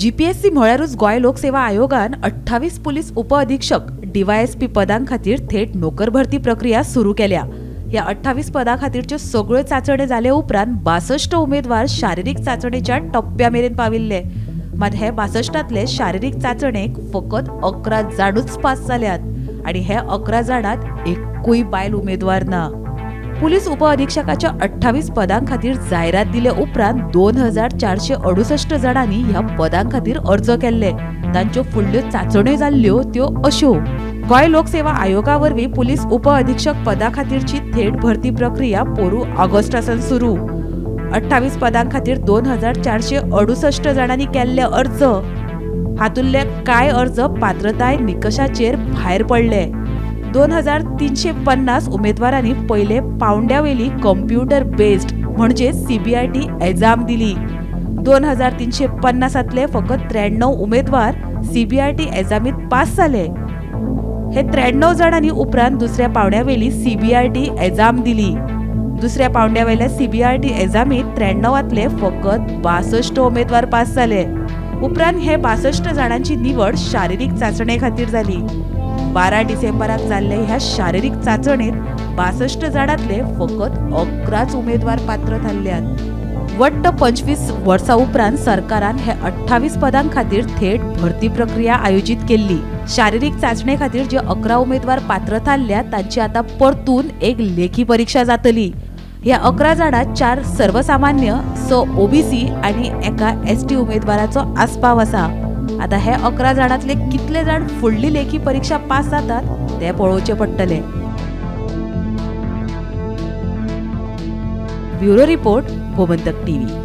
GPSC म्हळ्यारूच गोंय लोकसेवा आयोगान 28 पुलीस उपअधीक्षक डीवायएसपी पदां खातीर थेट नोकर भरती प्रक्रिया सुरू केल्या. ह्या 28 पदां खातीरच्यो सगळ्यो चांचण्यो जाले उपरांत 62 उमेदवार शारिरीक चांचणेच्या टप्प्या मेरेन पाविल्ले. मात हे 62तले शारिरीक चांचणेक फकत 11 जाणूच पास जाल्यात आनी हे 11 जाणांत एकूय बायल उमेदवार ना. पुलीस उपअधीक्षकाच्या 28 पदां खातीर जायरात दिले उपरांत 2468 जाणांनी ह्या पदां खातीर अर्ज केल्ले. तांच्यो फुडल्यो चांचण्यो जाल्ल्यो त्यो अश्यो. गोंय लोकसेवा आयोगा वरवीं पुलीस उपअधीक्षक पदा खातीरची थेट भरती प्रक्रिया पोरू ऑगस्टासान सुरू. 28 पदां खातीर 2468 जाणांनी केल्ले अर्ज, हातूंतले कांय अर्ज पात्रताय निकशाचेर भायर पडले. 2350 उमेदवारांनी पयले पावंड्यावेली कंप्युटर बेस्ड म्हणजे सीबीआरटी एग्जाम दिली. 2350तले फकत 93 उमेदवार सीबीआरटी एग्जामीत पास जाले. हे 93 जाणांनी उपरांत दुसऱ्या पावंड्यावेली सीबीआरटी एग्जाम दिली. दुसऱ्या पावंड्यावेल्या सीबीआरटी एग्जामीत 93तले फकत 62 उमेदवार पास जाले. उपरांत हे 62 जाणांची निवड शारिरीक चांचणे खातीर जाली. 12 डिसेंबराक जाल्ले ह्या शारिरीक चांचणेत 62 जाणांतले फकत 11 उमेदवार पात्र थारल्यात. वट्ट 25 वर्सां उपरांत सरकारान हे 28 पदां खातीर थेट भरती प्रक्रिया आयोजीत केल्ली. शारिरीक चांचणे खातीर जे 11 उमेदवार पात्र थारल्यात तांची आतां परतून एक लेखी परीक्षा जातली. ह्या 11 जाणांत 4 सर्वसामान्य, 6 ओबीसी आनी एका एसटी उमेदवाराचो आस्पाव आसा. आतां हे 11 जाणांतले कितले जाण फुडली लेखी परीक्षा पास जातात ते पळोवचे पडटले. Bureau report, Gomantak TV.